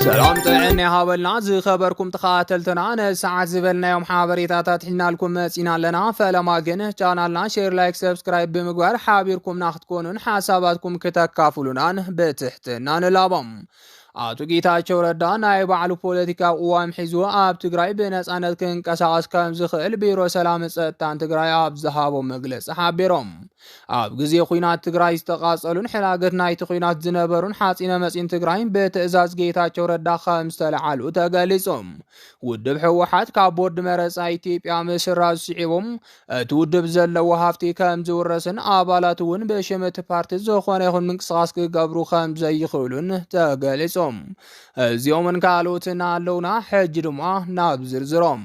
ሰላም ጥዕና ይሃበልና ዝኸበርኩም ተኸታተልትና፣ ነሰዓት ዝበልናዮም ሓበሬታታት ሒዝናልኩም መጺና ኣለና። ፈለማ ግን ቻናልና ሼር፣ ላይክ፣ ሰብስክራይብ ብምግባር ሓቢርኩምና ክትኮኑን ሓሳባትኩም ክተካፍሉናን ብትሕትና ንላቦም። ኣቶ ጌታቸው ረዳ ናይ ባዕሉ ፖለቲካዊ ቅዋም ሒዙ ኣብ ትግራይ ብነጻነት ክንቀሳቐስ ከም ዝኽእል ቢሮ ሰላምን ጸጥታን ትግራይ ኣብ ዝሃቦ መግለጺ ሓቢሮም። ኣብ ግዜ ኲናት ትግራይ ዝተቓጸሉን ሕላገት ናይቲ ኲናት ዝነበሩን ሓጺነ መጺን ትግራይ ብትእዛዝ ጌታቸው ረዳ ከም ዝተለዓሉ ተገሊጹ። ውድብ ህወሓት ካብ ቦርድ መረጻ ኢትዮጵያ ምስራዝ ስዒቦም እቲ ውድብ ዘለዎ ሃፍቲ ከም ዝውረስን ኣባላት እውን ብሽም እቲ ፓርቲ ዝኾነ ይኹን ምንቅስቓስ ክገብሩ ከም ዘይኽእሉን ተገሊጾም። እዚኦምን ካልኦትን ኣለውና። ሕጂ ድማ ናብ ዝርዝሮም።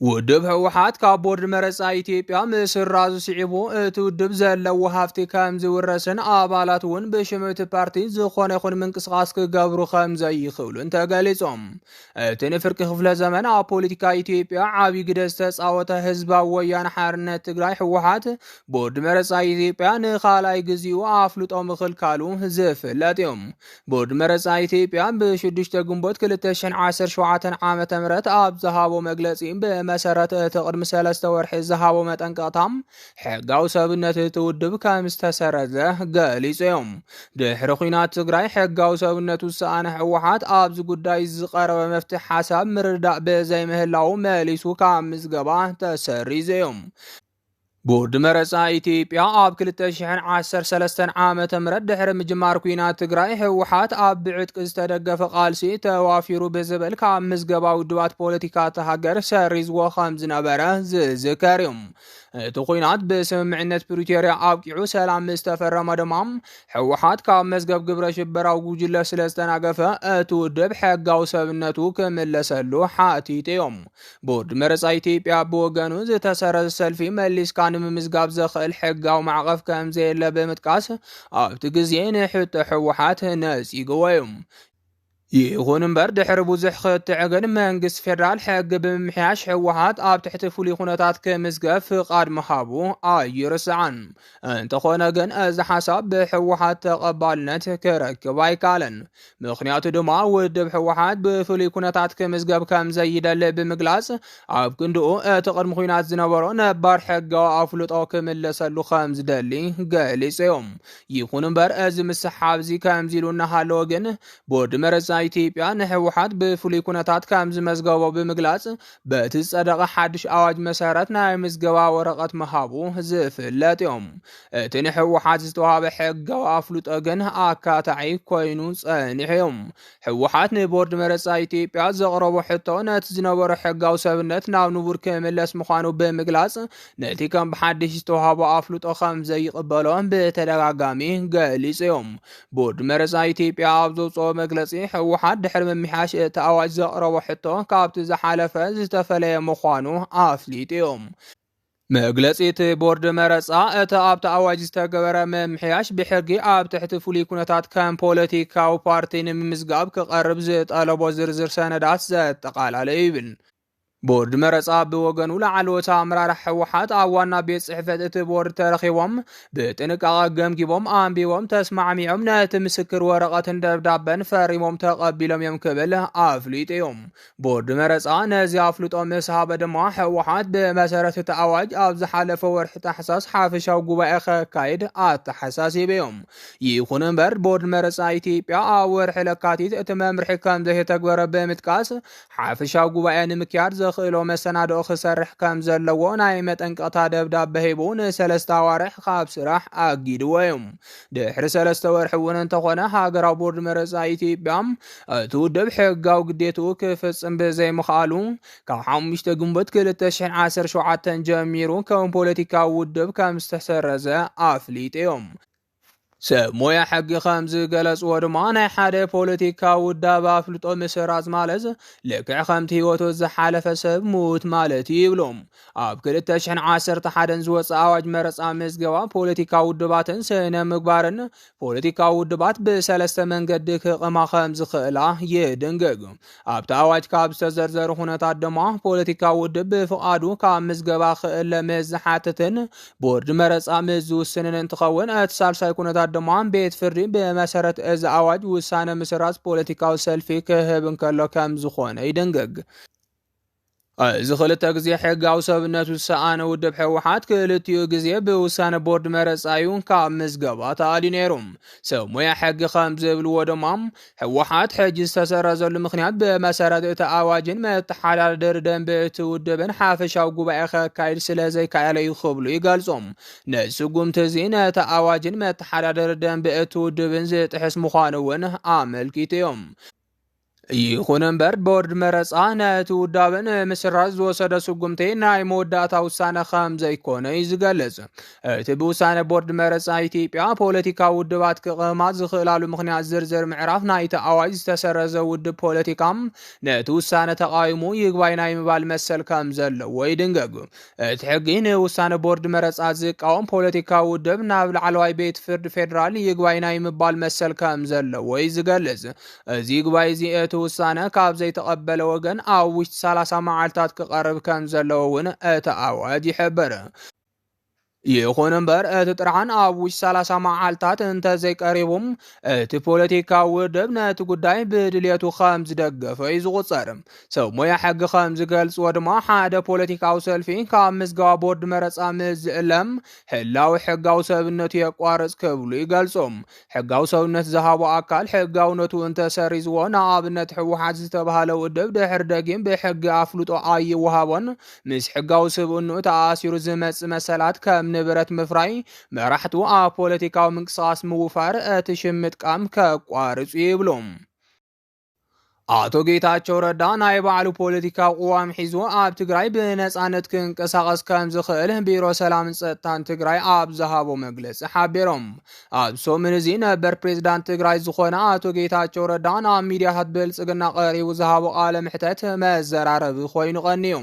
ውድብ ህወሓት ካብ ቦርድ መረጻ ኢትዮጵያ ምስራዙ ስዒቡ፣ እቲ ውድብ ዘለዎ ሃፍቲ ከም ዝውረስን ኣባላት እውን ብሽም እቲ ፓርቲ ዝኾነ ይኹን ምንቅስቓስ ክገብሩ ከም ዘይኽእሉን ተገሊጾም። እቲ ንፍርቂ ክፍለ ዘመን ኣብ ፖለቲካ ኢትዮጵያ ዓብዪ ግደ ዝተጻወተ ህዝባዊ ወያነ ሓርነት ትግራይ ህወሓት፣ ቦርድ መረጻ ኢትዮጵያ ንኻልኣይ ግዜኡ ኣፍልጦ ምኽልካሉ ዝፍለጥ እዩ። ቦርድ መረጻ ኢትዮጵያ ብ ሽዱሽተ ግንቦት ክልተ ሽሕን ዓሰርተ ሸውዓተን ዓመተ ምህረት ኣብ ዝሃቦ መግለጺ፣ ብመሰረት እቲ ቅድሚ ሰለስተ ወርሒ ዝሃቦ መጠንቀቕታ፣ ሕጋዊ ሰብነት እቲ ውድብ ከም ዝተሰረዘ ገሊጹ እዮም። ድሕሪ ኲናት ትግራይ ሕጋዊ ሰብነቱ ዝሰኣነ ህወሓት ኣብዚ ጉዳይ ዝቐረበ መፍትሒ ሓሳብ ምርዳእ ብዘይምህላው መሊሱ ካብ ምዝገባ ተሰሪዙ እዮም። ቦርድ መረጻ ኢትዮጵያ ኣብ ክልተ ሽሕን ዓሰርተ ሰለስተን ዓመተ ምህረት ድሕሪ ምጅማር ኲናት ትግራይ ህወሓት ኣብ ብዕጥቂ ዝተደገፈ ቃልሲ ተዋፊሩ ብዝብል ካብ ምዝገባ ውድባት ፖለቲካ እታ ሃገር ሰሪዝዎ ከም ዝነበረ ዝዝከር እዩ። እቲ ኲናት ብስምምዕነት ፕሪቶርያ ኣብቂዑ ሰላም ምስ ተፈረመ ድማ ህወሓት ካብ መዝገብ ግብረ ሽበራዊ ጉጅለ ስለ ዝተናገፈ እቲ ውድብ ሕጋዊ ሰብነቱ ክምለሰሉ ሓቲቱ እዮም። ቦርድ መረጻ ኢትዮጵያ ብወገኑ ዝተሰረዘ ሰልፊ መሊስካ ንምምዝጋብ ዘኽእል ሕጋዊ ማዕቐፍ ከም ዘየለ ብምጥቃስ ኣብቲ ግዜ ንሕቶ ህወሓት ነጺግዎ እዩ። ይኹን እምበር ድሕሪ ብዙሕ ክትዕ ግን መንግስቲ ፌደራል ሕጊ ብምምሕያሽ ህወሓት ኣብ ትሕቲ ፍሉይ ኩነታት ክምዝገብ ፍቓድ ምሃቡ ኣይርሳዕን። እንተኾነ ግን እዚ ሓሳብ ብህወሓት ተቐባልነት ክረክብ ኣይከኣለን። ምኽንያቱ ድማ ውድብ ህወሓት ብፍሉይ ኩነታት ክምዝገብ ከም ዘይደሊ ብምግላጽ ኣብ ክንድኡ እቲ ቅድሚ ኲናት ዝነበሮ ነባር ሕጋዊ ኣፍልጦ ክምለሰሉ ከም ዝደሊ ገሊጹ እዮም። ይኹን እምበር እዚ ምስሓብ እዚ ከምዚ ኢሉ እናሃለወ ግን ቦርድ መረጻ ኢትዮጵያ ንህወሓት ብፍሉይ ኩነታት ከም ዝመዝገቦ ብምግላጽ በቲ ዝጸደቐ ሓድሽ ኣዋጅ መሰረት ናይ ምዝገባ ወረቐት ምሃቡ ዝፍለጥ እዮም። እቲ ንህወሓት ዝተዋሃበ ሕጋዊ ኣፍልጦ ግን ኣካታዒ ኮይኑ ጸኒሑ እዮም። ህወሓት ንቦርድ መረጻ ኢትዮጵያ ዘቕረቦ ሕቶ ነቲ ዝነበሮ ሕጋዊ ሰብነት ናብ ንቡር ክምለስ ምዃኑ ብምግላጽ ነቲ ከም ብሓድሽ ዝተዋሃቦ ኣፍልጦ ከም ዘይቕበሎ ብተደጋጋሚ ገሊጹ እዮም። ቦርድ መረጻ ኢትዮጵያ ኣብ ዘውፅኦ መግለጺ ህወሓት ድሕሪ ምምሕያሽ እቲ ኣዋጅ ዘቕረቦ ሕቶ ካብቲ ዝሓለፈ ዝተፈለየ ምዃኑ ኣፍሊጡ እዮም። መግለጺ እቲ ቦርድ መረጻ እቲ ኣብቲ ኣዋጅ ዝተገበረ ምምሕያሽ ብሕጊ ኣብ ትሕቲ ፍሉይ ኩነታት ከም ፖለቲካዊ ፓርቲ ንምምዝጋብ ክቐርብ ዝጠለቦ ዝርዝር ሰነዳት ዘጠቓለለ እዩ ይብል። ቦርድ መረጻ ብወገኑ ላዕለዎት ኣመራርሓ ህወሓት ኣብ ዋና ቤት ጽሕፈት እቲ ቦርድ ተረኺቦም ብጥንቃቐ ገምጊቦም ኣንቢቦም ተስማዕሚዖም ነቲ ምስክር ወረቐትን ደብዳበን ፈሪሞም ተቐቢሎም እዮም ክብል ኣፍሊጡ እዮም። ቦርድ መረጻ ነዚ ኣፍልጦ ምስ ሃበ ድማ ህወሓት ብመሰረት እቲ ኣዋጅ ኣብ ዝሓለፈ ወርሒ ታሕሳስ ሓፈሻዊ ጉባኤ ከካይድ ኣተሓሳሲቡ እዮም። ይኹን እምበር ቦርድ መረጻ ኢትዮጵያ ኣብ ወርሒ ለካቲት እቲ መምርሒ ከም ዘይተግበረ ብምጥቃስ ሓፈሻዊ ጉባኤ ንምክያድ ዘኽእሎ መሰናድኦ ክሰርሕ ከም ዘለዎ ናይ መጠንቀቕታ ደብዳበ ሂቡ ንሰለስተ ኣዋርሕ ካብ ስራሕ ኣጊድዎ እዩ። ድሕሪ ሰለስተ ወርሒ እውን እንተኾነ ሃገራዊ ቦርድ መረጻ ኢትዮጵያ እቲ ውድብ ሕጋዊ ግዴትኡ ክፍጽም ብዘይምኽኣሉ ካብ ሓሙሽተ ግንቦት ክልተ ሽሕን ዓሰርተ ሸውዓተን ጀሚሩ ከም ፖለቲካዊ ውድብ ከም ዝተሰረዘ ኣፍሊጡ እዮም። ሰብ ሞያ ሕጊ ከም ዝገለጽዎ ድማ፣ ናይ ሓደ ፖለቲካ ውዳብ ኣፍልጦ ምስራዝ ማለት ልክዕ ከምቲ ህይወቱ ዝሓለፈ ሰብ ሙት ማለት እዩ ይብሉ። ኣብ ክልተ ሽሕን ዓሰርተ ሓደን ዝወፀ ኣዋጅ መረፃ ምዝገባ ፖለቲካ ውድባትን ስነ ምግባርን፣ ፖለቲካ ውድባት ብሰለስተ መንገዲ ክቕማ ከም ዝኽእላ ይድንግግ። ኣብቲ ኣዋጅ ካብ ዝተዘርዘሩ ኩነታት ድማ፣ ፖለቲካ ውድብ ብፍቓዱ ካብ ምዝገባ ክእለ ምስ ዝሓትትን ቦርድ መረፃ ምስ ዝውስንን እንትኸውን፣ እቲ ሳልሳይ ኩነታት ድማ፣ ቤት ፍርዲ ብመሰረት እዚ ኣዋጅ ውሳነ ምስራዝ ፖለቲካዊ ሰልፊ ክህብ እንከሎ ከም ዝኾነ ይድንግግ። እዚ ክልተ ግዜ ሕጋዊ ሰብነቱ ዝሰኣነ ውድብ ህወሓት፣ ክልቲኡ ግዜ ብውሳነ ቦርድ መረፃ እዩ ካብ ምዝገባ ተኣልዩ ነይሩ። ሰብ ሞያ ሕጊ ከም ዝብልዎ ድማ፣ ህወሓት ሕጂ ዝተሰረዘሉ ምኽንያት ብመሰረት እቲ ኣዋጅን መተሓዳደሪ ደንቢ እቲ ውድብን ሓፈሻዊ ጉባኤ ከካይድ ስለ ዘይከኣለ እዩ ክብሉ ይገልጹ። ነዚ ስጉምቲ እዚ ነቲ ኣዋጅን መተሓዳደሪ ደንቢ እቲ ውድብን ዝጥሕስ ምዃኑ እውን ኣመልኪቱ እዮም። ይኹን እምበር፣ ቦርድ መረፃ ነቲ ውዳበ ንምስራዝ ዝወሰደ ስጉምቲ ናይ መወዳእታ ውሳነ ከም ዘይኮነ እዩ ዝገልጽ። እቲ ብውሳነ ቦርድ መረፃ ኢትዮጵያ ፖለቲካዊ ውድባት ክቕማ ዝኽእላሉ ምኽንያት ዝርዝር ምዕራፍ ናይቲ ኣዋጅ ዝተሰረዘ ውድብ ፖለቲካ ነቲ ውሳነ ተቓዊሙ ይግባይ ናይ ምባል መሰል ከም ዘለዎ ይድንገግ። እቲ ሕጊ ንውሳነ ቦርድ መረፃ ዝቃወም ፖለቲካዊ ውድብ ናብ ላዕለዋይ ቤት ፍርዲ ፌዴራል ይግባይ ናይ ምባል መሰል ከም ዘለዎ እዩ ዝገልጽ። እዚ ይግባይ እዚ እቲ ውሳነ ካብ ዘይተቐበለ ወገን ኣብ ውሽጢ ሰላሳ መዓልታት ክቐርብ ከም ዘለዎ እውን እቲ ኣዋጅ ይሕብር። ይኹን እምበር፣ እቲ ጥርዓን ኣብ ውሽጢ ሰላሳ መዓልታት እንተዘይቀሪቡ፣ እቲ ፖለቲካዊ ውድብ ነቲ ጉዳይ ብድልየቱ ከም ዝደገፈ እዩ ዝቑጸር። ሰብ ሞያ ሕጊ ከም ዝገልጽዎ ድማ፣ ሓደ ፖለቲካዊ ሰልፊ ካብ ምዝገባ ቦርድ መረጻ ምስ ዝእለም፣ ህላዊ ሕጋዊ ሰብነቱ የቋርጽ ክብሉ ይገልጹ። ሕጋዊ ሰብነት ዝሃቦ ኣካል ሕጋውነቱ እንተሰሪዝዎ፣ ንኣብነት ህወሓት ዝተባህለ ውድብ ድሕሪ ደጊም ብሕጊ ኣፍልጦ ኣይወሃቦን፣ ምስ ሕጋዊ ስብእንኡ ተኣሲሩ ዝመጽእ መሰላት ከም ንብረት ምፍራይ፣ መራሕቱ ኣብ ፖለቲካዊ ምንቅስቓስ ምውፋር እቲ ሽምጥቃም ከቋርጹ ይብሉ። ኣቶ ጌታቸው ረዳ ናይ ባዕሉ ፖለቲካዊ ቅዋም ሒዙ ኣብ ትግራይ ብነጻነት ክንቀሳቐስ ከም ዝኽእል ቢሮ ሰላምን ጸጥታን ትግራይ ኣብ ዝሃቦ መግለጺ ሓቢሮም። ኣብ ሰሙን እዚ ነበር ፕሬዝዳንት ትግራይ ዝኾነ ኣቶ ጌታቸው ረዳ ናብ ሚድያታት ብልጽግና ቀሪቡ ዝሃቦ ቃለ ምሕተት መዘራረቢ ኮይኑ ቀንዩ።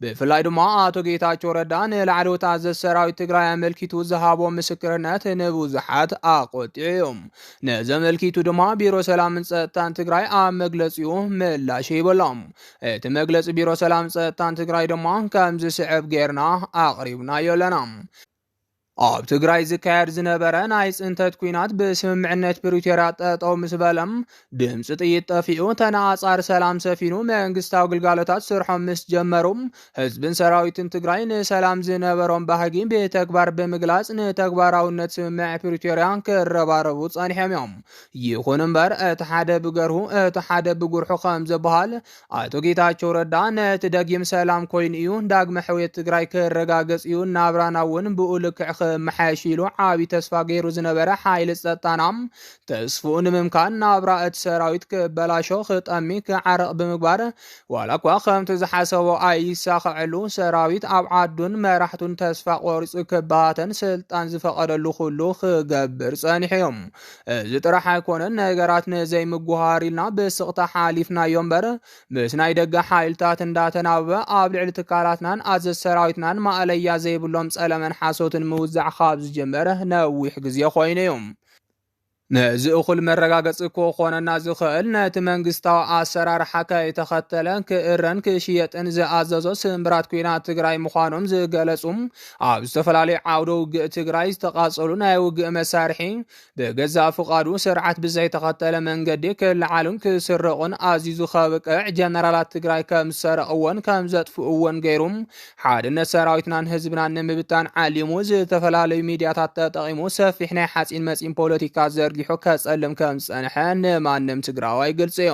ብፍላይ ድማ ኣቶ ጌታቸው ረዳ ንላዕለዎት ኣዘዝቲ ሰራዊት ትግራይ ኣመልኪቱ ዝሃቦ ምስክርነት ንብዙሓት ኣቆጢዑ እዩ። ነዚ ኣመልኪቱ ድማ ቢሮ ሰላምን ጸጥታን ትግራይ ኣብ መግለጺኡ ምላሽ ሂቡ ኣሎ። እቲ መግለጺ ቢሮ ሰላም ጸጥታን ትግራይ ድማ ከም ዝስዕብ ጌርና ኣቕሪብናዮ ኣለና። ኣብ ትግራይ ዝካየድ ዝነበረ ናይ ጽንተት ኲናት ብስምምዕነት ፕሪቶርያ ጠጠው ምስ በለ፣ ድምፂ ጥይት ጠፊኡ፣ ተነጻጻሪ ሰላም ሰፊኑ፣ መንግስታዊ ግልጋሎታት ስርሖም ምስ ጀመሩ፣ ህዝብን ሰራዊትን ትግራይ ንሰላም ዝነበሮም ባህጊ ብተግባር ብምግላጽ፣ ንተግባራውነት ስምምዕ ፕሪቶርያ ክረባረቡ ጸኒሖም እዮም። ይኹን እምበር፣ እቲ ሓደ ብገርሁ፣ እቲ ሓደ ብጉርሑ ከም ዝበሃል፣ ኣቶ ጌታቸው ረዳ፣ ነቲ ደጊም ሰላም ኮይኑ እዩ፣ ዳግመ ሕውየት ትግራይ ክረጋገጽ እዩ፣ ናብራና እውን ብኡ ልክዕ ክመሓየሽ ኢሉ ዓቢ ተስፋ ገይሩ ዝነበረ ሓይሊ ጸጥታና፣ ተስፍኡ ንምምካን ናብራ እቲ ሰራዊት ክበላሾ፣ ክጠሚ፣ ክዓርቕ ብምግባር፣ ዋላ እኳ ከምቲ ዝሓሰቦ ኣይሳኸዐሉ፣ ሰራዊት ኣብ ዓዱን መራሕቱን ተስፋ ቆሪጹ ክበታተን ስልጣን ዝፈቐደሉ ኩሉ ክገብር ጸኒሑ እዩ። እዚ ጥራሕ ኣይኮነን፣ ነገራት ንዘይምጉሃር ኢልና ብስቕታ ሓሊፍናዮ እምበር፣ ምስ ናይ ደገ ሓይልታት እንዳተናበበ ኣብ ልዕሊ ትካላትናን ኣዘዝ ሰራዊትናን ማእለያ ዘይብሎም ጸለመን ሓሶትን ምውዛዕ ካብ ዝጀመረ ነዊሕ ግዜ ኮይኑ እዩ። ነዚ እኹል መረጋገጺ ክኾነና ዝኽእል፣ ነቲ መንግስታዊ ኣሰራርሓ ከይተኸተለ ክእረን ክሽየጥን ዝኣዘዞ ስምብራት ኲናት ትግራይ ምዃኖም ዝገለጹ፣ ኣብ ዝተፈላለዩ ዓውደ ውግእ ትግራይ ዝተቓጸሉ ናይ ውግእ መሳርሒ ብገዛእ ፍቓዱ ስርዓት ብዘይተኸተለ መንገዲ ክለዓሉን ክስረቑን ኣዚዙ ከብቅዕ፣ ጀነራላት ትግራይ ከም ዝሰረቕዎን ከም ዘጥፍእዎን ገይሩ፣ ሓድነት ሰራዊትናን ህዝብናን ንምብታን ዓሊሙ፣ ዝተፈላለዩ ሚድያታት ተጠቒሙ ሰፊሕ ናይ ሓፂን መፂን ፖለቲካ ዘርጊሑ ከፀልም ከም ዝፀንሐ ንማንም ትግራዋይ ግልፂ እዩ።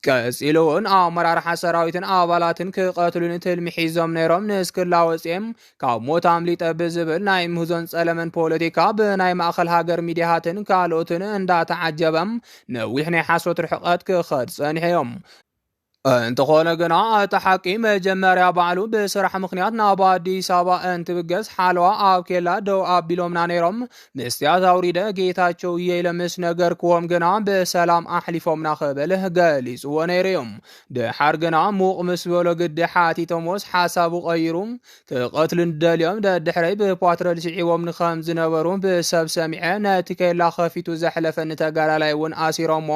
ቀፂሉ እውን ኣመራርሓ ሰራዊትን ኣባላትን ክቐትሉን ትልሚ ሒዞም ነይሮም፣ ንስክላ ወፂኦም ካብ ሞት ኣምሊጠ ብዝብል ናይ ምህዞን ፀለመን ፖለቲካ ብናይ ማእኸል ሃገር ሚድያታትን ካልኦትን እንዳተዓጀበ ነዊሕ ናይ ሓሶት ርሕቀት ክኸድ ፀኒሑ እዮም። እንተኾነ ግና እቲ ሓቂ መጀመርያ ባዕሉ ብስራሕ ምኽንያት ናብ ኣዲስ ኣበባ እንትብገስ ሓለዋ ኣብ ኬላ ደው ኣቢሎምና ነይሮም። መስትያት ኣውሪደ ጌታቸው እየ ኢለ ምስ ነገርክዎም ግና ብሰላም ኣሕሊፎምና ክብል ገሊፅዎ ነይሩ እዩ። ድሓር ግና ሙቕ ምስ በሎ ግዲ ሓቲቶምዎስ ሓሳቡ ቀይሩ ክቐትሉን ደልዮም ደድሕረይ ብፓትረል ስዒቦምኒ ከም ዝነበሩ ብሰብ ሰሚዐ ነቲ ኬላ ከፊቱ ዘሕለፈኒ ተጋዳላይ እውን ኣሲሮሞ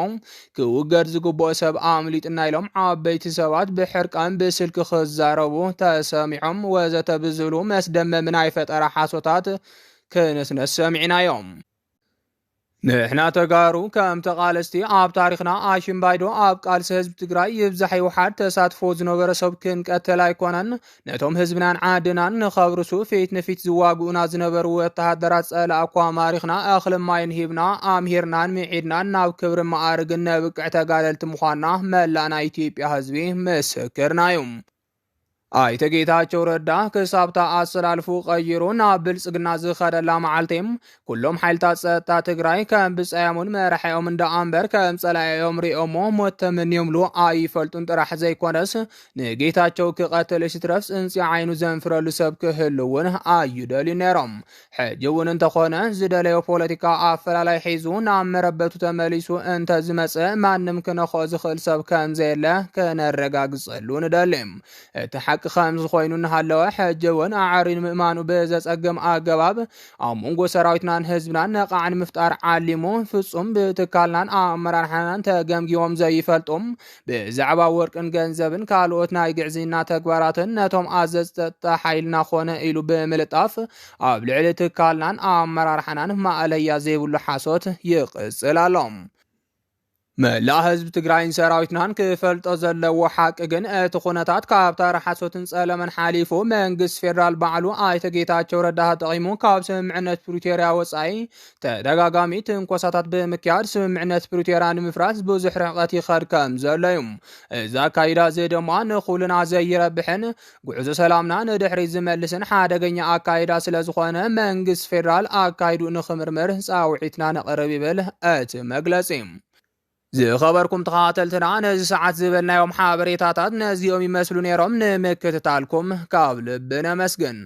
ክውገድ ዝግብኦ ሰብ ኣምሊጥና ኢሎም ዓበይቲ ሰባት ብሕርቃን ብስልኪ ክዛረቡ ተሰሚዖም ወዘተ ብዝብሉ መስደመሚ ናይ ፈጠራ ሓሶታት ክንስነስ ሰሚዕናዮም። ንሕና ተጋሩ ከም ተቓለስቲ ኣብ ታሪኽና ኣሽምባይዶ ኣብ ቃልሲ ህዝቢ ትግራይ ይብዛሕ ይውሓድ ተሳትፎ ዝነበረ ሰብ ክንቀተል ኣይኮነን። ነቶም ህዝብናን ዓድናን ንኸብርሱ ፊት ንፊት ዝዋግኡና ዝነበሩ ወተሃደራት ጸላእ እኳ ማሪኽና እኽልን ማይን ሂብና ኣምሂርናን ምዒድናን ናብ ክብሪ መኣርግን ነብቅዕ ተጋደልቲ ምዃንና መላእ ናይ ኢትዮጵያ ህዝቢ ምስክርና እዩ። ኣይተ ጌታቸው ረዳ ክሳብታ ኣሰላልፉ ቀይሩ ናብ ብልጽግና ዝኸደላ መዓልቲ ኩሎም ሓይልታት ጸጥታ ትግራይ ከም ብጻዮምን መራሒኦም እንዳ ኣምበር ከም ጸላኢኦም ሪኦሞ ሞት ተመንዮምሉ ኣይፈልጡን ጥራሕ ዘይኮነስ ንጌታቸው ክቐትል ሽትረፍ ጽንጺ ዓይኑ ዘንፍረሉ ሰብ ክህሉ እውን ኣይደልዩ ነይሮም። ሕጂ እውን እንተኾነ ዝደለዮ ፖለቲካ ኣፈላላይ ሒዙ ናብ መረበቱ ተመሊሱ እንተዝመጽእ ማንም ክነኽኦ ዝኽእል ሰብ ከም ዘየለ ከነረጋግጸሉ ንደሊ። እቲ ሓቂ ከም ዝኾይኑ እናሃለወ ሕጂ እውን ኣዕሪኑ ምእማኑ ብዘጸግም ኣገባብ ኣብ መንጎ ሰራዊትናን ህዝብናን ነቓዕ ንምፍጣር ዓሊሙ ፍጹም ብትካልናን ኣመራርሓናን ተገምጊቦም ዘይፈልጡ ብዛዕባ ወርቅን ገንዘብን ካልኦት ናይ ግዕዝይና ተግባራትን ነቶም ኣዘዝቲ ጸጥታ ሓይልና ኮነ ኢሉ ብምልጣፍ ኣብ ልዕሊ ትካልናን ኣመራርሓናን ማእለያ ዘይብሉ ሓሶት ይቕጽል ኣሎ። መላእ ህዝቢ ትግራይን ሰራዊትናን ክፈልጦ ዘለዎ ሓቂ ግን እቲ ኩነታት ካብ ታራ ሓሶትን ጸለመን ሓሊፉ መንግስቲ ፌደራል ባዕሉ ኣይተ ጌታቸው ረዳ ተጠቒሙ ካብ ስምምዕነት ፕሪቶርያ ወጻኢ ተደጋጋሚ ትንኮሳታት ብምክያድ ስምምዕነት ፕሪቶርያ ንምፍራስ ብዙሕ ርሕቀት ይኸድ ከም ዘሎ እዩ። እዚ ኣካይዳ እዚ ድማ ንኹልና ዘይረብሕን ጉዕዞ ሰላምና ንድሕሪት ዝመልስን ሓደገኛ ኣካይዳ ስለ ዝኾነ መንግስቲ ፌደራል ኣካይዱ ንኽምርምር ጻውዒትና ነቕርብ ይብል እቲ መግለጺ። ዝኸበርኩም ተኸታተልትና ነዚ ሰዓት ዝበልናዮም ሓበሬታታት ነዚኦም ይመስሉ ነይሮም። ንምክትታልኩም ካብ ልቢ ነመስግን።